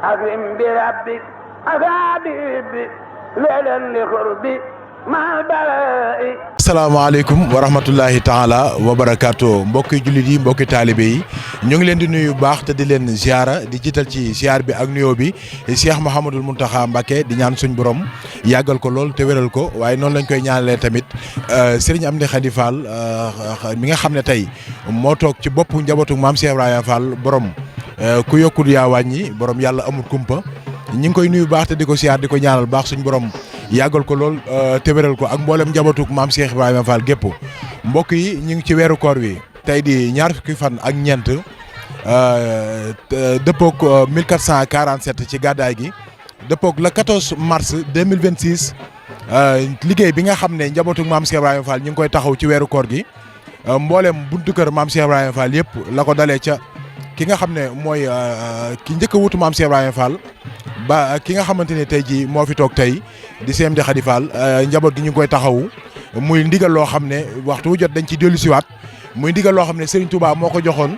أكرم بربك أثابي ليلا لقربي مع البلاء. asalaamaaleykum wa rahmatullahi taala wa barakaatu mbokki jullit yi mbokki taalibe yi ñu ngi leen di nuyu bu baax te di leen ziara di jiital ci ziar bi ak nuyoo bi Cheikh Mouhamadul Mountakha Mbacké di ñaan suñ borom yàggal ko lool te wéral ko waaye noonu lañ koy ñaanalee tamit Serigne Amdi Khady Fall mi nga xam ne tey moo toog ci boppu njabootu maam Cheikh Ibrahima Fall borom ku yokkul yaa wàññi borom yàlla amul kumpa ñu ngi koy nuyu baax te di ko ziar di ko ñaanal baax suñ borom. yàggal ko lool te wéral ko ak mboolem njabootu maam Cheikh Ibrahima Fall gépp mbokk yi ñu ngi ci weeru koor wi tey di ñaar fukki fan ak ñeent dëppook 1447 ci gàddaay gi dëppook le 14 mars 2026 liggéey bi nga xam ne njabootu maam Cheikh Ibrahima Fall ñu ngi koy taxaw ci weeru koor gi mboolem buntu kër maam Cheikh Ibrahima Fall yëpp la ko dalee ca ki nga xam ne mooy ki njëkk a wutu maam Cheikh Ibrahima Fall ba ki nga xamante ne tey jii moo fi toog tey di Cheikh Amdi Khady Fall njaboot gi ñu ngi koy taxawu muy ndigal loo xam ne waxtu wu jot dañ ci dellu siwaat muy ndigal loo xam ne Serigne Touba moo ko joxoon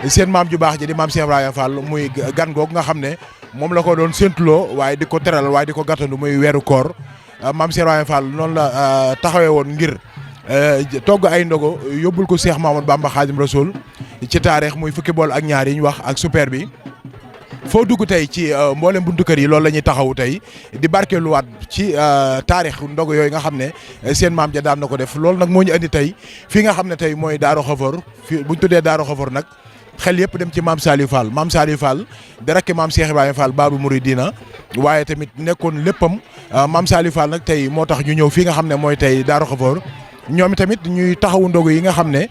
seen maam ju baax ji di maam Cheikh Ibrahima Fall muy gan goog nga xam ne moom la ko doon séntuloo waaye di ko teral waaye di ko gàttandu muy weeru koor maam Cheikh Ibrahima Fall noonu la taxawee woon ngir togg ay ndogo yóbbul ko Cheikh Mamadou Bamba Khadim Rasoul ci taarix muy fukki bool ak ñaar yi ñu wax ak super bi. foo dugg tey ci mboolem buntu kër yi loolu la ñuy taxawu tey di barkeeluwaat ci taarix ndogu yooyu nga xam ne seen maam ja daan na ko def loolu nag moo ñu andi tey fii nga xam ne tey mooy Daaru Xafoor fii bu ñu tuddee Daaru Xafoor nag xel yëpp dem ci maam Saliou Fall di rakki maam Cheikh Ibrahima Fall Babou Mouridina waaye tamit nekkoon léppam maam Saliou Fall nag tey moo tax ñu ñëw fii nga xam ne mooy tey Daaru Xafoor ñoom tamit ñuy taxawu ndogu yi nga xam ne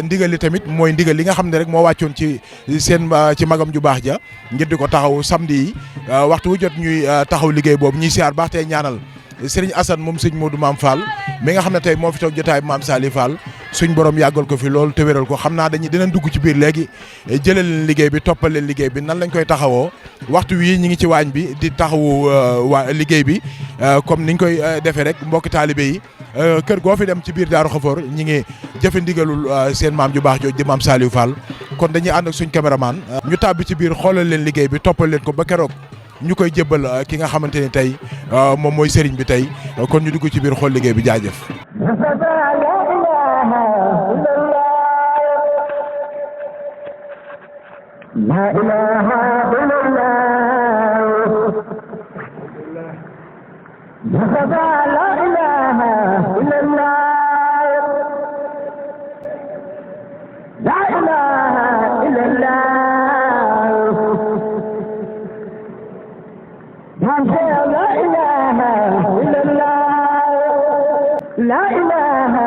ndigal li tamit mooy ndigal li nga xam ne rek moo wàccoon ci seen ci magam ju baax ja ngir di ko taxaw samedi yi waxtu wu jot ñuy taxaw liggéey boobu ñuy siyaar baax tey ñaanal Serigne Assane moom sëñ Modou Maam Fall mi nga xam ne tey moo fi toog jotaay maam Saliou Fall suñ borom yàggal ko fi loolu te wéral ko xam naa dinañ dugg ci biir léegi jëlee leen liggéey bi toppal leen liggéey bi nan lañ koy taxawoo waxtu wii ñi ngi ci waañ bi di taxawu waa liggéey bi comme niñ koy defee rek mbokki taalibe yi kër goo fi dem ci biir Daaru Xafoor ñi ngi jëfe ndigalul seen maam ju baax jooj di maam Saliou Fall kon dañuy ànd ak suñ caméraman ñu tàbbi ci biir xoolal leen liggéey bi toppal leen ko ba keroog ñu koy jébbal ki nga xamante ne tey moom mooy sëriñ bi tey kon ñu dugg ci biir xool liggéey bi jaajëf. La ilaha illallah la ilaha illallah la ilaha illallah la ilaha illallah la ilaha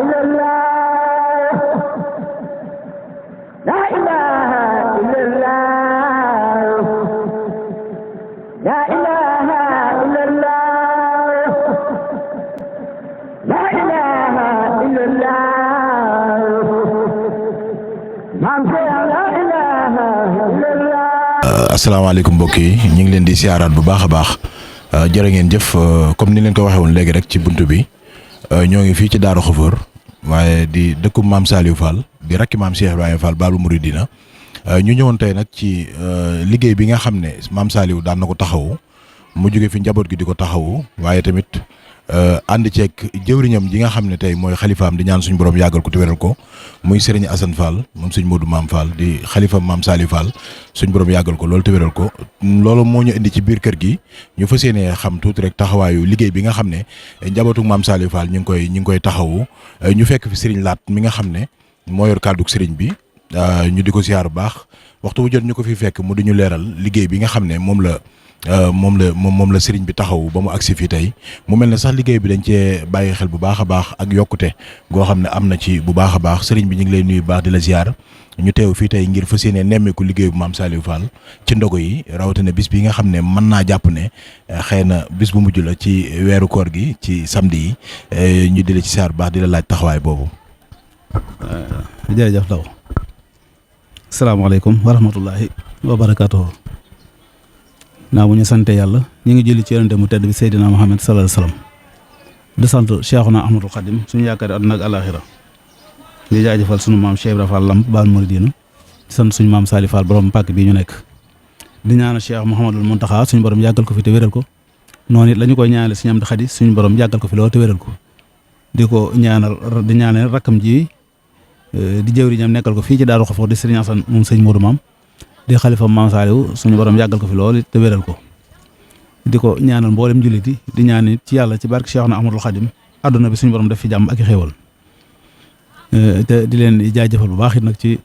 illallah la ilaha illallah la ilaha illallah la ilaha illallah la ilaha illallah asalaamaaleykum mbokk yi ñu ngi leen di siyaaraat bu baax a baax jërë ngeen jëf comme ni leen ko waxee woon léegi rek ci buntu bi ñoo ngi fii ci Daaru Xafoor waaye di dëkku maam Saliou Fall di rakki maam Cheikh Ibrahima Fall Babou Mouridina ñu ñëwoon tey nag ci liggéey bi nga xam ne maam Saliou daan na ko taxawu mu jóge fi njaboot gi di ko taxawu waaye tamit ànd ceeg jëwriñam ji nga xam ne tey mooy xalifaam di ñaan suñu borom yàggal ko te wéral ko muy Serigne Assane Fall moom suñ Modou Maam Fall di xalifaam maam Saliou Fall suñ borom yàggal ko loolu te wéral ko loolu moo ñu indi ci biir kër gi ñu fas yéene xam tuuti rek taxawaayu liggéey bi nga xam ne njabootu maam Saliou Fall ñu ngi koy taxawu ñu fekk fi Serigne Laat mi nga xam ne moo yor kàddug Serigne bi ñu di ko siyaar bu baax waxtu wu jot ñu ko fi fekk mu di ñu leeral liggéey bi nga xam ne moom la sëriñ bi taxaw ba mu agsi fii tey mu mel ne sax liggéey bi dañ cee bàyyi xel bu baax a baax ak yokkute goo xam ne am na ci bu baax a baax sëriñ bi ñu ngi lay nuyu baax di la ziar ñu teew fii tey ngir fas yéene nemmeeku liggéey bu maam Saliou Fall ci ndogo yi rawatina bis bi nga xam ne mën naa jàpp ne xëy na bis bu mujj la ci weeru koor gi ci samedi yi ñu di la ci ziar bu baax di la laaj taxawaay boobu. jërëjëf Ndaw asalaamaaleykum wa rahmatullahi wa barakaatuhu. naa bu ñu sante yàlla ñu ngi julli ci yonente mu tedd bi Seydina Muhammad sallallahu alayhi wasallam di sant Cheikhuna Ahmadul Khadim suñu yaakaari àdduna ak àlaxira di jaajëfal sunu maam Cheikh Ibra Fall Lamp Baal Mouridina di sant suñu maam Sali Fall borom pàkk bii ñu nekk di ñaanal Cheikh Mouhamadul Mountakha suñu borom yàggal ko fi te wéral ko noonu it la ñu koy ñaanale suñu am di xadi suñu borom yàggal ko fi lool te wéral ko di ko ñaanal rakkam ji di jëwriñam nekkal ko fii ci Daaru Xafoor di Serigne Assane moom sëñ Modou Maam di xalifa maam Saliou suñu borom yàggal ko fi lool te wéral ko di ko ñaanal mboolem jullit yi di ñaan it ci yàlla ci barke Cheikh na Ahmadul Xadim àdduna bi suñu borom def fi jàmm ak i xéewal te di leen jaajëfal bu baax it nag ci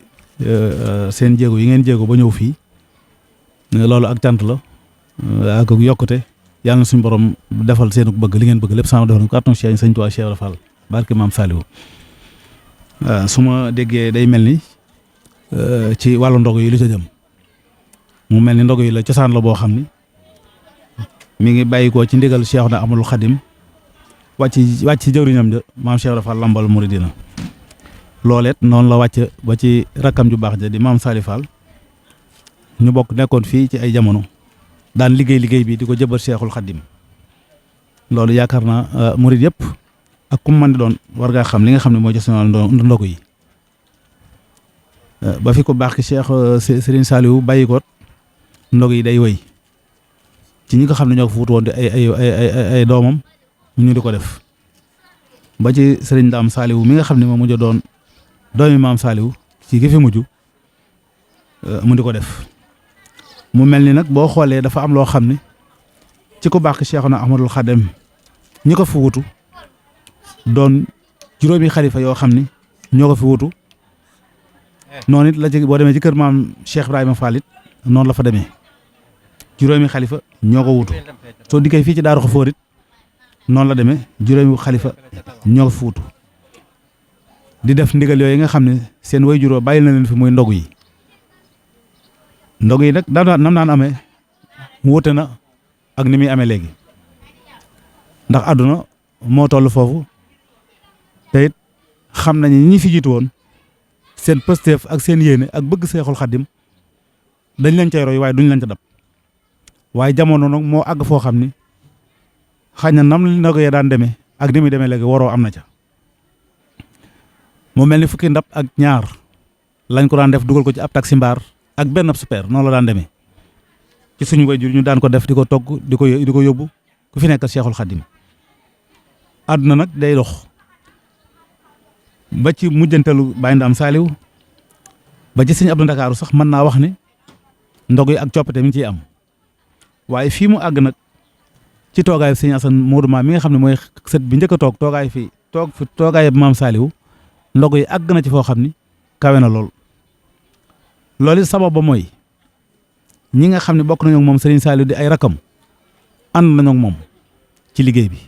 seen jéego yi ngeen jéego ba ñëw fii loolu ak cant la ak yokkute yàlla na suñu borom defal seen bëgg li ngeen bëgg lépp sama defal ko kàttan Cheikh Sëñ Tuubaa Cheikh Ibra Fall barke maam Saliou su ma déggee day mel ni ci wàllu ndog yi lu ca jëm mu mel ni ndog yi la cosaan la boo xam ni mi ngi bàyyi ko ci ndigal Cheikh na Ahmadul Xadim wàcc ci jëwriñam ja maam Cheikh Ibra Fall Lambal Mouridina looleet noonu la wàcc ba ci rakkam ju baax ja di maam Sali Fall ñu bokk nekkoon fii ci ay jamono daan liggéey bi di ko jëbal Cheikhul Xadim loolu yaakaar naa murid yëpp ak ku man di doon war ngaa xam li nga xam ne mooy cosaan ndogu yi ba fi ko baax ki Cheikh Serigne Saliou bàyyi ko ndog yi day wëy ci ñi nga xam ne ñoo ko fuut woon di ay doomam ñu di ko def ba ci Serigne Dame Saliou mi nga xam ne moo mujj doon doomi maam Saliou ci gi fi mujj mu di ko def mu mel ni nag boo xoolee dafa am loo xam ne ci ku baax ki Cheikhuna Ahmadul Xadim ñi ko fi wutu doon juróomi xalifa yoo xam ni ñoo ko fi wutu noonu it la ci boo demee ci kër maam Cheikh Ibrahima Fall it noonu la fa demee juróomi xalifa ñoo ko wutu soo dikkee fii ci Daaru Xafoor it noonu la demee juróomi xalifa ñoo ko fi wutu di def ndigal yooyu nga xam ne seen way juróo bàyyil na leen fi muy ndogu yi nag nam naan amee wuute na ak ni muy amee léegi ndax àdduna moo toll foofu te it xam nañu ñi fi jiitu woon seen pësteef ak seen yéene ak bëgg Seexul Xaddim dañ leen cay roy waaye duñ leen ca dab waaye jamono nag moo àgg foo xam ni xañ na nam li ndogu ya daan demee ak ni muy demee léegi waroo am na ca mu mel ni fukki ndab ak ñaar lañ ko daan def dugal ko ci ab taxi mbaar ak benn super noonu la daan demee ci suñu wayjur ñu daan ko def di ko togg di ko yóbbu ku fi nekkal Cheikhul Khadim àdduna nag day dox ba ci mujjantalu Baye Ndam Saliou ba ci sëñ Abdou Ndakaaru sax mën naa wax ni ndog yi ak coppite mi ngi ciy am waaye fii mu àgg nag ci toogaayu sëñ Assane Modou Ma mi nga xam ne mooy sët bi njëkk a toog toogaayu maam Saliou ndog yi àgg na ci foo xam ni kawe na lool loolu sabab ba mooy ñi nga xam ne bokk nañu ak moom Serigne Saliou di ay rakam ànd nañu ak moom ci liggéey bi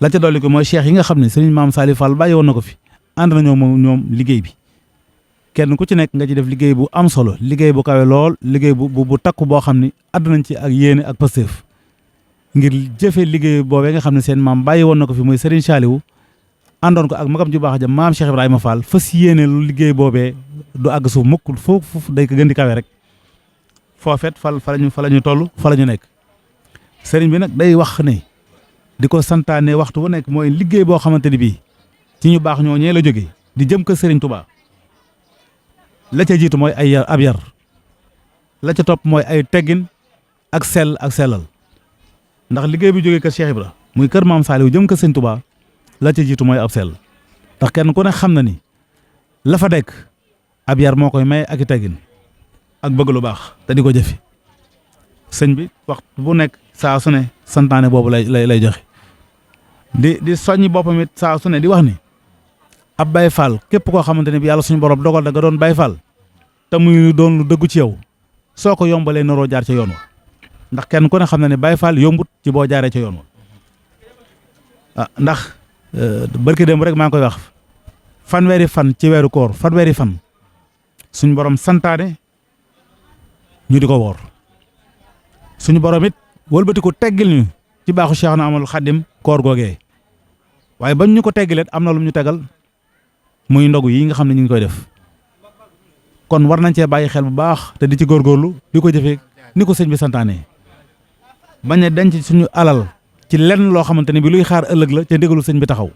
la ca dolli ko mooy cheikh yi nga xam ne Serigne maam Saliou Fall bàyyi woon na ko fi ànd nañoo moom ñoom liggéey bi kenn ku ci nekk nga ci def liggéey bu am solo liggéey bu kawe lool liggéey bu takku boo xam ni àdd nañ ci ak yéene ak pasteef ngir jëfee liggéey boobee nga xam ne seen maam bàyyi woon na ko fi mooy Serigne Saliou àndoon ko ak magam ju baax ja maam Cheikh Ibrahima Fall fas yéene lu liggéey boobee du àgg suuf mukk foofu day ko gën di kawe rek foofet fa la ñu toll fa la ñu nekk sëriñ bi nag day wax ne di ko santaane waxtu bu nekk mooy liggéey boo xamante ni bii ci ñu baax ñoo ñee la jógee di jëm ko Sëriñ Tuubaa la ca jiitu mooy ay ab yar la ca topp mooy ay teggin ak sell ak sellal ndax liggéey bi jógee kër Cheikh Ibra muy kër maam Saliou jëm ko Sëriñ Tuubaa la ca jiitu mooy ab sell ndax kenn ku ne xam na ni la fa dekk ab yar moo koy may ak i teggin ak bëgg lu baax te di ko jëfi sëñ bi waxtu bu nekk saa su ne santaane boobu lay joxe di soññi boppam it saa su ne di wax ni ab Baye Fall képp koo xamante ne bi yàlla suñu borom dogal da nga doon Baye Fall te muy doon lu dëggu ci yow soo ko yombalee naroo jaar ca yoon wa ndax kenn ku ne xam na ne Baye Fall yombut ci boo jaaree ca yoon wa ndax barki démb rek maa ngi koy wax fanweeri fan ci weeru koor fanweeri fan suñu borom santaane ñu di ko woor suñu borom it wëlbati ko teggil ñu ci baaxu Cheikh na Ahmadul Xadim koor googee waaye bañ ñu ko teggileet am na lu ñu tegal muy ndogu yi nga xam ne ñu ngi koy def kon war nañ cee bàyyi xel bu baax te di ci góorgóorlu di ko jëfee ni ko sëñ bi santaane bañ a denc suñu alal ci lenn loo xamante ne bi luy xaar ëllëg la ca ndigalu sëñ bi taxaw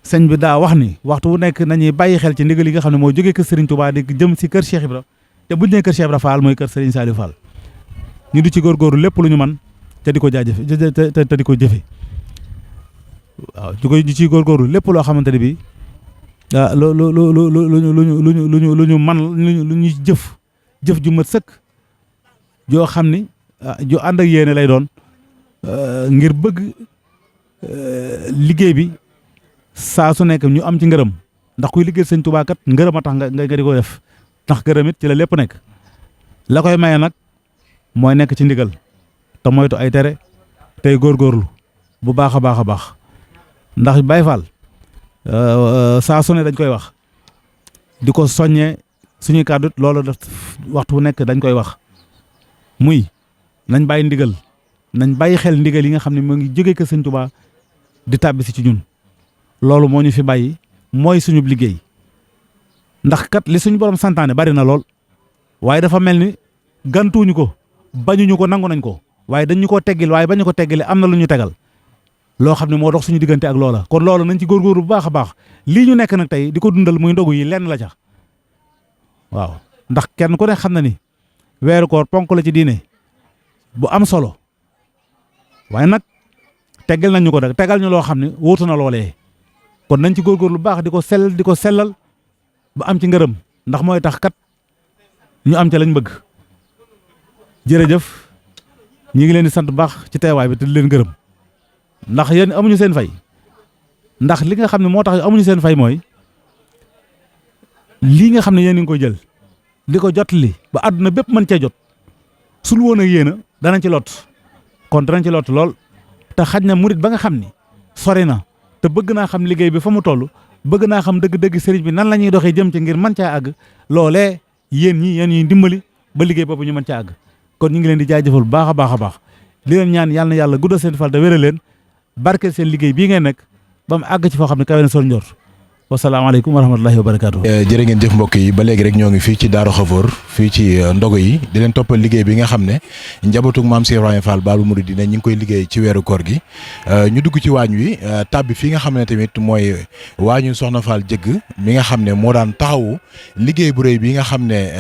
sëñ bi daa wax ni waxtu wu nekk nañuy bàyyi xel ci ndigal yi nga xam ne moo jógee kër Serigne Touba di jëm si kër Cheikh Ibra te buñ nee kër Cheikh Ibra Fall mooy kër Serigne Saliou Fall ñu di ci góorgóorlu lépp lu ñu man te di ko jaajëfe te di ko jëfe waaw ñu ciy góorgóorlu lépp loo xamante ne bi lu ñu man lu ñu jëf ju mat sëkk joo xam ni ju ànd ak yéene lay doon ngir bëgg liggéey bi saa su nekk ñu am ci ngërëm ndax kuy liggéey sëñ Tuubaa kat ngërëm a tax nga di ko def ndax ngërëm it ci la lépp nekk la koy maye nag mooy nekk ci ndigal te moytu ay tere tey góorgóorlu bu baax a baax a baax ndax Baay Faal saa su ne dañ koy wax di ko soññee suñuy kàddu loolu daf waxtu nekk dañ koy wax muy nañ bàyyi ndigal nañ bàyyi xel ndigal yi nga xam ne moo ngi jógee ko sëñ Tuubaa di tàbbisi ci ñun loolu moo ñu fi bàyyi mooy suñu liggéey ndax kat li suñu borom santaane bari na lool waaye dafa mel ni gantuuñu ko bañuñu ko nangu nañ ko waaye dañu ko teggil waaye bañu ko teggile am na lu ñu tegal loo xam ne moo dox suñu diggante ak loola kon loolu nañ ci góorgóorlu bu baax a baax lii ñu nekk nag tey di ko dundal muy ndogu yi lenn la ca waaw ndax kenn ku ne xam na ni weeru koor ponk la ci diine bu am solo waaye nag teggal nañ ñu ko nag tegal ñu loo xam ne wuutu na loolee kon nañ ci góorgóorlu bu baax di ko sellal ba am ci ngërëm ndax mooy tax kat ñu am ca lañ bëgg jërëjëf ñi ngi leen di sant bu baax ci teewaay bi te di leen gërëm ndax yéen amuñu seen fay ndax li nga xam ne moo tax amuñu seen fay mooy lii nga xam ne yéen a ngi koy jël di ko jot li ba àdduna bépp mën cee jot sul woon ak yéen a danañ ci lot kon danañ ci lot lool te xaj na murit ba nga xam ni sori na te bëgg naa xam liggéey bi fa mu toll bëgg naa xam dëgg-dëgg sëriñ bi nan la ñuy doxee jëm ci ngir mën caa àgg loolee yéen ñuy dimbali ba liggéey boobu ñu mën caa àgg kon ñu ngi leen di jaajëfal bu baax a baax a baax li leen ñaan yàlla na yàlla guddal seen fal te wéral leen barke seen liggéey bii ngeen nekk ba mu àgg ci foo xam ne kawe na sol njort wasalaamaaleykum wa rahmatullahi wa barakaatu. jërë ngeen jëf mbokk yi ba léegi rek ñoo ngi fii ci Daaru Xafoor fii ci ndogo yi di leen toppal liggéey bi nga xam ne njabootug maam Cheikh Ibrahima Fall Baabul Muridiina ñi ngi koy liggéey ci weeru koor gi ñu dugg ci waañ wi tàbbi fii nga xam ne tamit mooy waañu Soxna Fall Jëgg mi nga xam ne moo daan taxawu liggéey bu rëy bi nga xam ne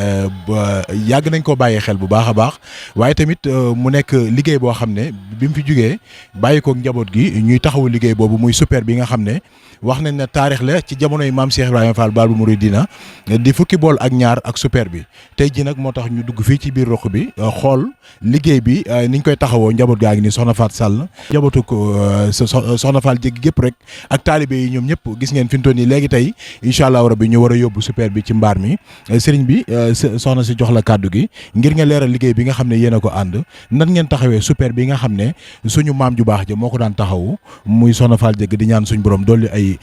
yàgg nañ ko bàyyee xel bu baax a baax waaye tamit mu nekk liggéey boo xam ne bi mu fi jugee bàyyi koog njaboot gi ñuy taxawu liggéey boobu muy super bi nga xam ne wax nañ ne taarix la ci jamonoy maam Cheikh Ibrahima Fall Baabul Muridiina di fukki bool ak ñaar ak super bi tey ji nag moo tax ñu dugg fii ci biir roq bi xool liggéey bi niñ koy taxawoo njaboot gaa ngi ni Soxna Faat Sall njabootu ko Soxna Fall Jëgg gépp rek ak taalibe yi ñoom ñëpp gis ngeen fi mu toll nii léegi tey incha allah rabbi ñu war a yóbbu super bi ci mbaar mi sëriñ bi soxna si jox la kàddu gi ngir nga leeral liggéey bi nga xam ne yéen a ko ànd nan ngeen taxawee super bi nga xam ne suñu maam ju baax ja moo ko daan taxawu muy Soxna Fall Jëgg di ñaan suñu borom dolli ay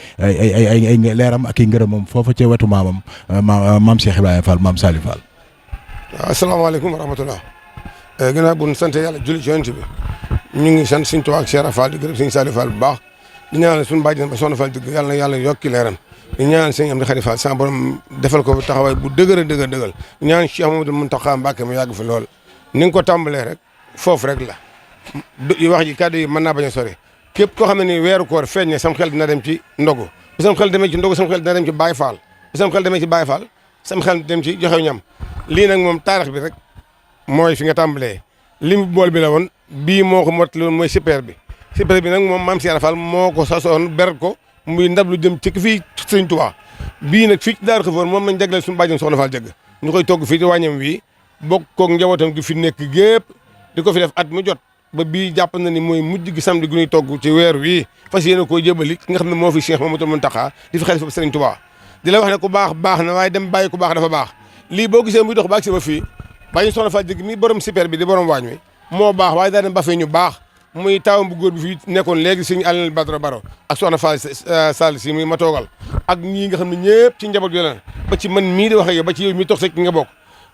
leeram ak i ngërëmam foofa ca wetu maamam maam Cheikh Ibrahima Fall maam Saliou Fall. waaw asalaamaaleykum wa rahmatulah. ginnaaw bu ñu sant yàlla julli ci yonent bi ñu ngi sant Sëñ Tuubaa ak Cheikh Fall di gërëm Sëñ Saliou Fall bu baax di ñaanal suñu bàjjen ba Soxna Fall Jëgg yàlla na yàlla yokki leeram di ñaanal Sëñ Amdi Xadi Fall sama borom defal ko taxawaay bu dëgër di ñaanal Cheikh Mamadou Mountakha Mbacké mu yàgg fi lool ni nga ko tàmbalee rek foofu rek la wax ji kàddu yi mën naa bañ a sori képp koo xam ne ni weeru koor feeñ ne sam xel dina dem ci ndogu bu sam xel demee ci ndogu sam xel dina dem ci Baay Faal bu sam xel demee ci Baay Faal sam xel dem ci joxe ñam lii nag moom taarix bi rek mooy fi nga tàmbalee lim bool bi la woon bii moo ko mottali woon mooy super bi nag moom maam Cheikh Fall moo ko sasoon ber ko muy ndab lu jëm ci fii Sëñ Tuubaa bii nag fii ci Daaru Xafoor moom lañ jagleel suñu bàjjen Soxna Fall Jëgg ñu koy togg fii ci wàññam wi bokk koog njabootam gi fi nekk gépp di ko fi def at mu jot ba bii jàpp na ni mooy mujj gi samedi gu ñuy togg ci weer wi fas yéene koo jébali ki nga xam ne moo fi Cheikh Mamadou Mountakha di fi xalifa Sëriñ Tuubaa di la wax ne ku baax baax na waaye dem bàyyi ku baax dafa baax lii boo gisee muy dox ba agsi ba fii bàyyi Soxna Fall Jëgg mi borom super bi di borom waañ wi moo baax waaye daa dem ba fee ñu baax muy taawam bu góor bi fii nekkoon léegi Sëriñ Aliou Badara Baro ak Soxna Fall Sall si muy ma toogal ak ñii nga xam ne ñëpp ci njaboot gi la ba ci man mii di wax ak yow ba ci yow mi toog sa ki nga bokk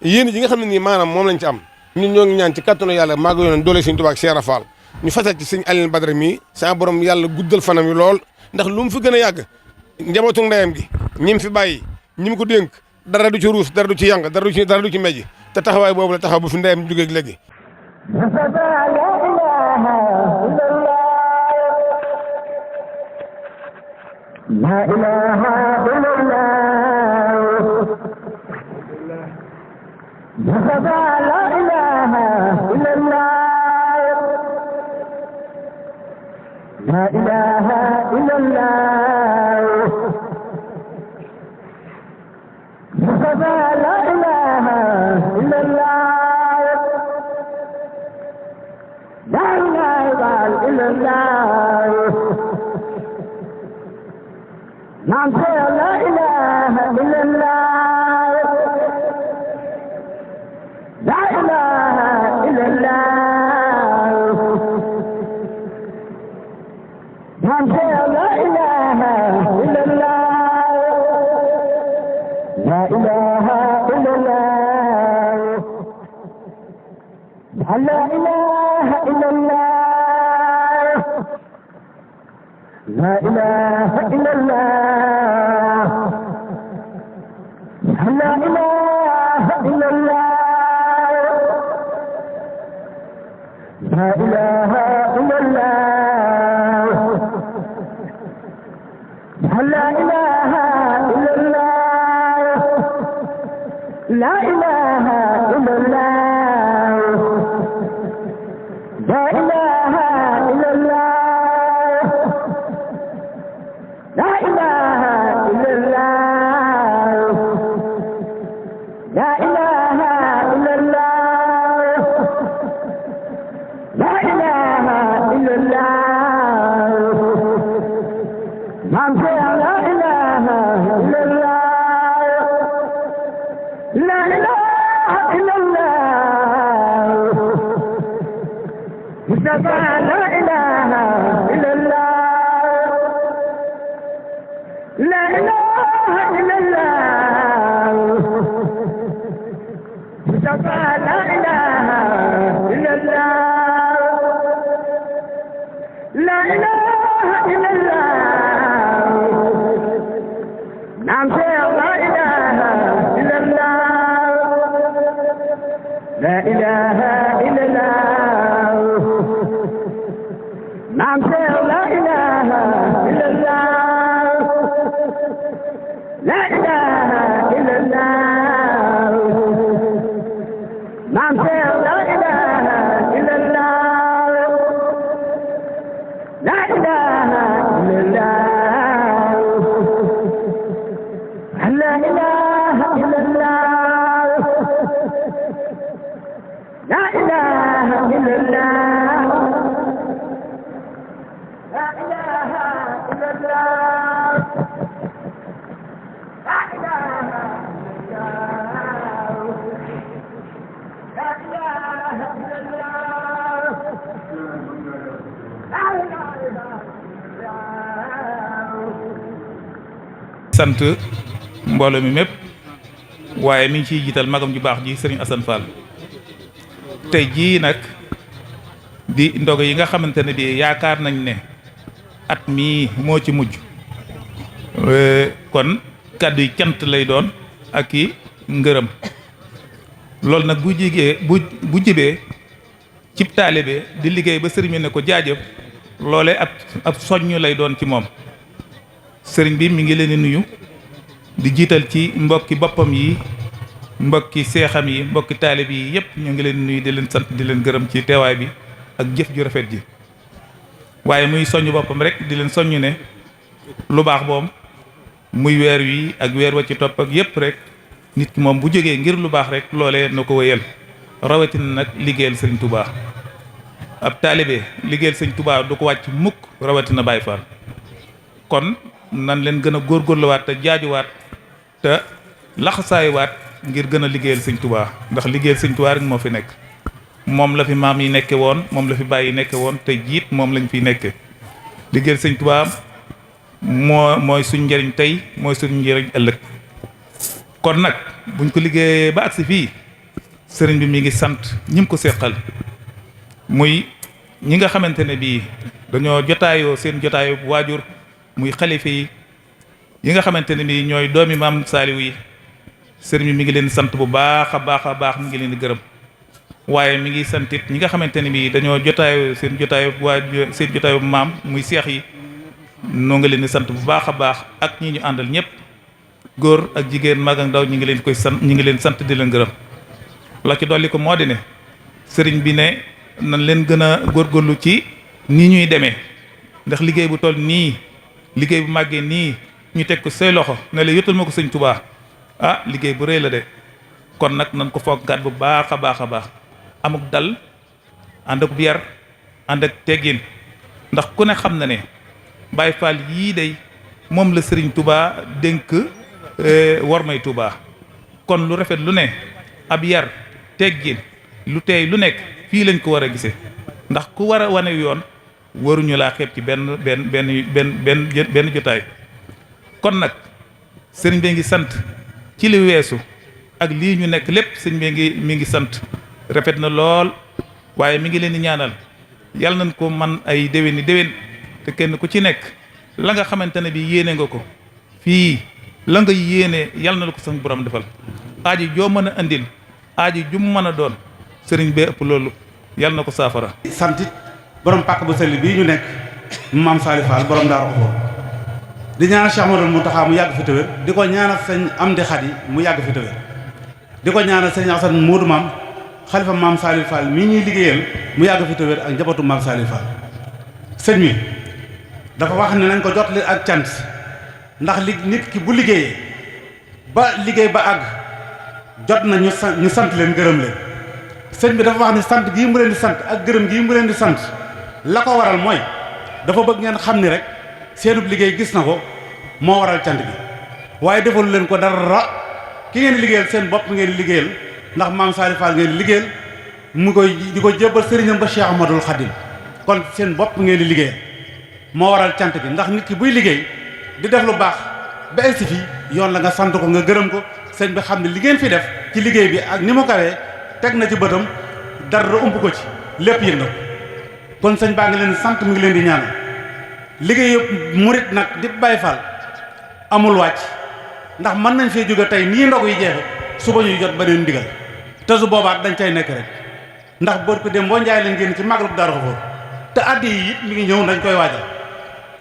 yéen ji nga xam ne nii maanaam moom lañ ci am ñun ñoo ngi ñaan ci kattanu yàlla maa ngi yoon doole Sëriñ Tuubaa ak Cheikh Fall ñu fasal ci Sëriñ Aliou Badara mii sa borom yàlla guddal fanam yi lool ndax lu mu fi gën a yàgg njabootu ndeyam gi ñi fi bàyyi ñi ko dénk dara du ci ruus dara du ci yàng dara du ci mejj te taxawaay boobu la taxaw bu fi ndeyam jógee léegi لا إله إلا الله مصطفى لا إله إلا الله لا إله إلا الله مصطفى لا إله إلا الله لا إله إلا الله نعم لا إله إلا الله لا إله إلا الله نعم لا إله إلا الله لا إله إلا الله لا إله إلا الله لا إله إلا الله لا إله إلا الله لا إله إلا الله لا إله إلا الله لا إله إلا الله لا إله إلا الله لا إله إلا الله لا إله إلا الله لا إله إلا الله نعم لا إله إلا الله لا إله إلا الله مصطفى لا إله إلا الله لا إله إلا الله مصطفى لا إله إلا الله لا إله إلا الله نعم لا إله إلا الله لا إله إلا الله نعم لا إله إلا الله لا إله إلا الله نعم لا إله إلا الله لا إله إلا الله لا إله إلا الله لا إله إلا الله لا إله إلا الله لا إله إلا الله لا إله إلا الله لا إله إلا الله sant mbooloo mi mépp waaye mi ngi ciy jiital magam ju baax ji sëriñ Assane Fall tey jii nag di ndogo yi nga xamante ne bii yaakaar nañ ne at mii moo ci mujj kon kàddu yi cant lay doon ak i ngërëm loolu nag bu jibee cib taalibe di liggéey ba sëriñ bi ne ko jaajëf loole ab soññ lay doon ci moom sëriñ bi mi ngi leen di nuyu di jiital ci mbokki boppam yi mbokki seexam yi mbokki taalib yi yépp ñu ngi leen nuyu di leen sant di leen gërëm ci teewaay bi ak jëf ju rafet ji waaye muy soññ boppam rek di leen soññ ne lu baax boom muy weer wi ak weer wa ci topp ak yépp rek nit ki moom bu jógee ngir lu baax rek loolee na ko wéyal rawatina nag liggéeyal sëriñ Touba ab taalibe liggéeyal sëriñ Touba du ko wàcc mukk rawatina Baay Faal kon nan leen gën a góorgóorluwaat te jaajuwaat te laxasaayuwaat ngir gën a liggéeyal sëñ Touba ndax liggéeyal sëñ Touba rek moo fi nekk moom la fi maam yi nekke woon moom la fi bàyyi nekke woon te jiit moom lañ fiy nekke liggéeyal sëñ Touba mooy suñ njëriñ tey mooy suñ njëriñ ëllëg kon nag buñ ko liggéeyee ba agsi fii sëriñ bi mi ngi sant ñim ko seqal muy ñi nga xamante ne bii dañoo jotaayoo seen jotaayu waajur muy xalifa yi nga xamante ne bii ñooy doomi maam Saaliw yi sëriñ bi mi ngi leen sant bu baax a baax mi ngi leen di gërëm waaye mi ngi santit ñi nga xamante ne bii dañoo jotaayoo seen jotaayu waajur seen jotaayu maam muy seex yi noo ngi leen di sant bu baax a baax ak ñi ñu àndal ñëpp góor ak jigéen mag ak ndaw ñi ngi leen koy sant ñi ngi leen sant di leen gërëm la ci dolli ko moo di ne sëriñ bi ne nan leen gën a góorgóorlu ci nii ñuy demee ndax liggéey bu toll nii liggéey bu màggee nii ñu teg ko say loxo ne la yottal ma ko sëñ Touba ah liggéey bu rëy la de kon nag nan ko fooggaat bu baax a baax a baax amuk dal ànd ak yar ànd ak teggin ndax ku ne xam na ne Baay Faal yii day moom la sëriñ Touba dénk war may Touba kon lu rafet lu ne ab yar teggin lu teey lu nekk fii lañ ko war a gisee ndax ku war a wane yoon waruñu laa xeeb ci benn jotaay kon nag sëriñ bi ngi sant ci li weesu ak lii ñu nekk lépp sëriñ bi mi ngi sant rafet na lool waaye mi ngi leen di ñaanal yàlla nañ ko man ay déwéni déwén te kenn ku ci nekk la nga xamante ne bi yéene nga ko fii la nga yéene yàlla na la ko sax borom defal aaji joo mën a andil aaji ju mu mën a doon sëriñ bee ëpp loolu yàlla na ko saafara. santit borom pàkk bu sell bii ñu nekk maam Salif Fall borom Daaru Xudoos di ñaanal Cheikh Ahmadou Mountakha mu yàgg fi te wér di ko ñaanal sëñ Amdi Xadi mu yàgg fi te wér di ko ñaanal sëñ Assane Moodu maam xalifa maam Salif Fall mii ñuy liggéeyal mu yàgg fi te wér ak njabootu maam Salif Fall. sëñ mi dafa wax ne nañ ko jotali ak cant ndax nit ki bu liggéeyee ba liggéey ba àgg jot na ñu sant leen gërëm leen sëñ bi dafa wax ne sant gii mu leen di sant ak gërëm gii mu leen di sant la ko waral mooy dafa bëgg ngeen xam ni rek seenub liggéey gis na ko moo waral cant gi waaye defalu leen ko dara ki ngeen liggéeyal seen bopp ngeen liggéeyal ndax maam Salif Fall ngeen liggéeyal mu koy di ko jébbal sëriñam ba Cheikh Ahmadoul Khadim kon seen bopp ngeen di liggéeyal moo waral cant gi ndax nit ki buy liggéey di def lu baax ba egsi fii yoon la nga sant ko nga gërëm ko sëñ bi xam ne li ngeen fi def ci liggéey bi ak ni mu kawee teg na ci bëtam dara ump ko ci lépp yëg na ko kon sëñ baa ngi leen sant mu ngi leen di ñaanal liggéey murit nag di Baay Faal amul wàcc ndax mën nañ fee jóge tey nii ndog yi jeexe suba ñuy jot beneen ndigal te su boobaat dañ cay nekk rek ndax bër ko dem boo njaay leen génn ci màggalu Daaru Xudoos te addi yi it mi ngi ñëw dañ koy waajal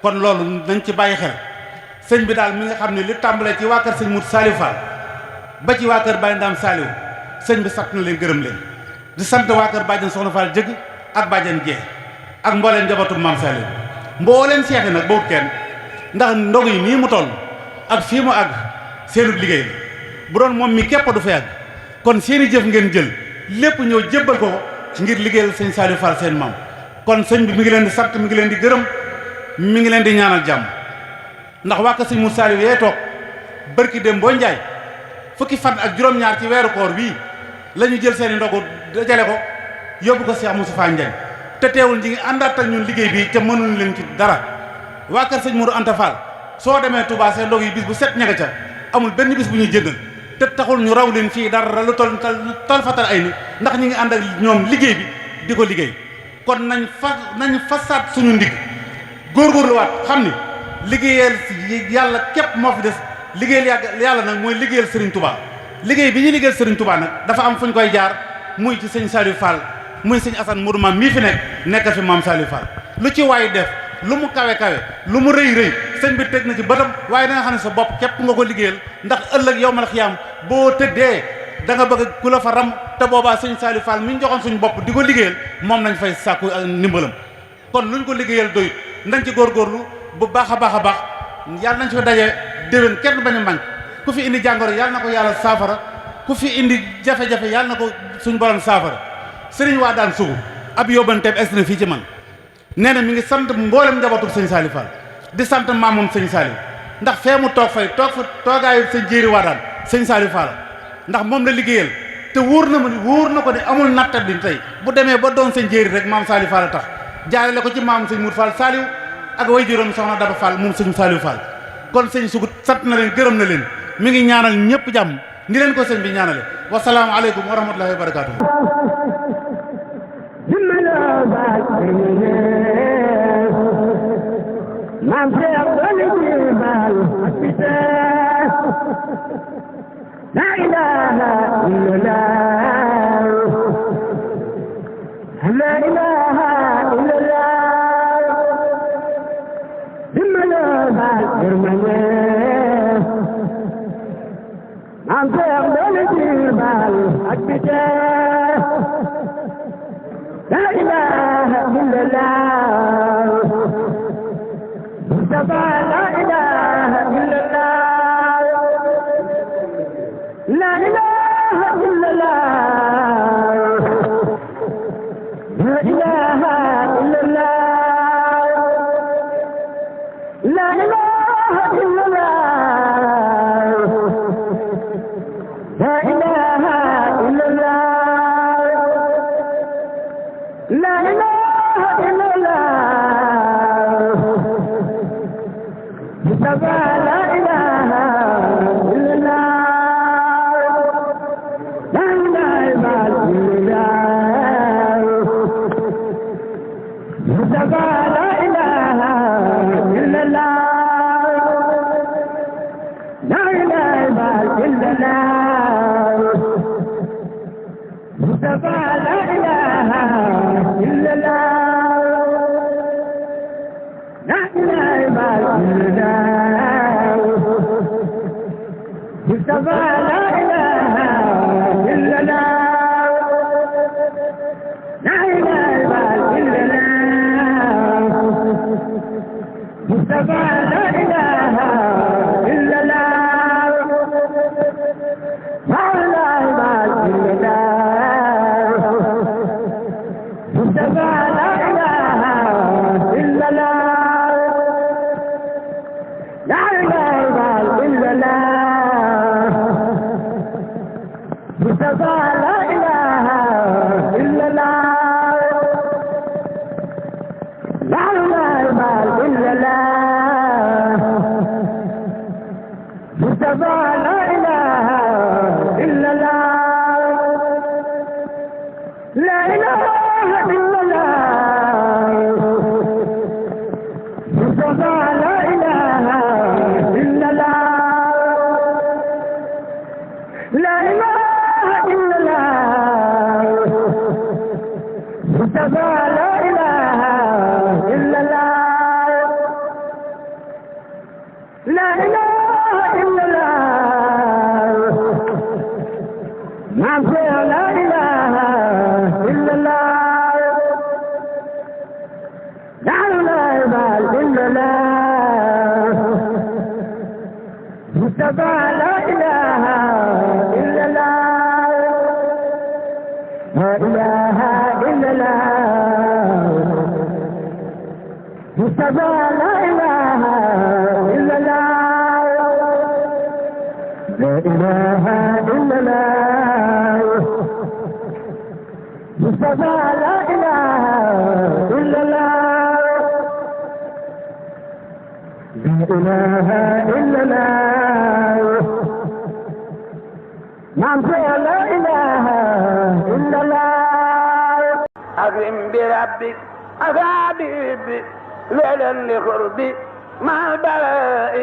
kon loolu nañ ci bàyyi xel sëñ bi daal mi nga xam ne li tàmbalee ci waa kër sëñ Mut Salif Fall ba ci waa kër Baye Ndam Saliou sëñ bi sant na leen gërëm leen di sant waa kër bàjjen Soxna Fall jëgg ak bàjjen Jee ak mbooleen njabootu maam Saliou mbooleen seexe nag bawut kenn ndax ndog yi nii mu toll ak fii mu àgg seenub liggéey la bu doon moom mi képp du fa yàgg kon seeni jëf ngeen jël lépp ñëw jébbal ko ngir liggéeyal sëñ Saliou Fall seen maam kon sëñ bi mi ngi leen di sant mi ngi leen di gërëm mi ngi leen di ñaanal jàmm ndax waa kër sëñ Mut Saliou yee toog bërki dem boo njaay fukki fan ak juróom-ñaar ci weeru koor bii la ñu jël seen i ndogu dajale ko yóbbu ko Cheikh Moustapha Ndiagne te teewul ñi ngi àndaat ak ñun liggéey bi te mënuñ leen ci dara waa kër sëñ Mourou Anta Fall soo demee Touba seen ndog yi bis bu set ñaga ca amul benn bis bu ñuy jëndal te taxul ñu raw leen fii dara lu tol fatal ay ni ndax ñi ngi ànd ak ñoom liggéey bi di ko liggéey kon nañ fasaat suñu ndigg góorgóorluwaat xam ni liggéeyal yàlla képp moo fi des liggéeyal yàlla nag mooy liggéeyal Serigne Touba liggéey bi ñuy liggéeyal Serigne Touba nag dafa am fu ñu koy jaar muy ci sëñ Saliou Fall muy sëñ Assane Modou Maam mii fi nekkal fi maam Saliou Fall lu ci waay def lu mu kawe lu mu rëy sëñ bi teg na ci bëtam waaye da nga xam ne sa bopp képp nga ko liggéeyal ndax ëllëg yow mal xiyaam boo tëddee da nga bëgg ku la fa ram te boobaa sëñ Saliou Fall mi ñu joxoon suñu bopp di ko liggéeyal moom nañ fay sàkku ndimbalam kon luñ ko liggéeyal doyut nañ ci góorgóorlu bu baax a baax a baax yàlla nañ fi daje déwén kenn bañ a manqué ku fi indi jàngoro yàlla na ko yàlla saafara ku fi indi jafe-jafe yàlla na ko suñu borom saafara sëriñ waa daan sugu ab yóbbanteeb extra fii ci man nee na mi ngi sant mboolem njabootu sëñ Saliou Fall di sant maamum sëñ Saliou ndax fee mu toog fay toog fa toogaayu sëñ jéeri waa daan sëñ Saliou Fall ndax moom la liggéeyal te wóor na ko ne amul nattat bi tey bu demee ba doon sëñ jéeri rek maam Saliou Fall tax jaarale ko ci maamum sëñ Mour Fall Saliou ak way juróom soxna Daba Fall moom sëñ Saliou Fall kon sëñ sugut sant na leen gërëm na leen mi ngi ñaanal ñëpp jàmm ni leen ko sëñ bi ñaanale wasalaamu aleykum wa rahmatullahi wa barakaatu. maam Cheikh Bali Jibal la ilaha illallah la ilaha illallah maam Seex doole jirbal ak bite la ilaha illallah Mustafa la ilaha illallah la ilaha illallah la ilaha illallah la ilaha illallah la ilaha illallah la ilaha illallah Mustafa la ilaha illallah la ilaha illallah Mustafa la ilaha illallah la ilaha illallah Mustafa la ilaha illallah la ilaha illallah Mustafa la ilaha illallah la ilaha illallah Mustafa la ilaha illallah la ilaha illallah Mustafa la ilaha illallah la ilaha illallah Mustafa la ilaha illallah la ilaha illallah Mustafa la ilaha illallah la ilaha illallah Mustafa la ilaha illallah la ilaha illallah Mustafa la ilaha illallah la ilaha illallah maam Seex la ilaha illallah la ilaha illallah Mustafa la ilaha illallah la ilaha illallah Mustafa la ilaha illallah la ilaha illallah Mustafa la ilaha illallah la ilaha illallah maam Seex la ilaha illallah أكرم بربك أفادي ليلا لقربي مع البلاء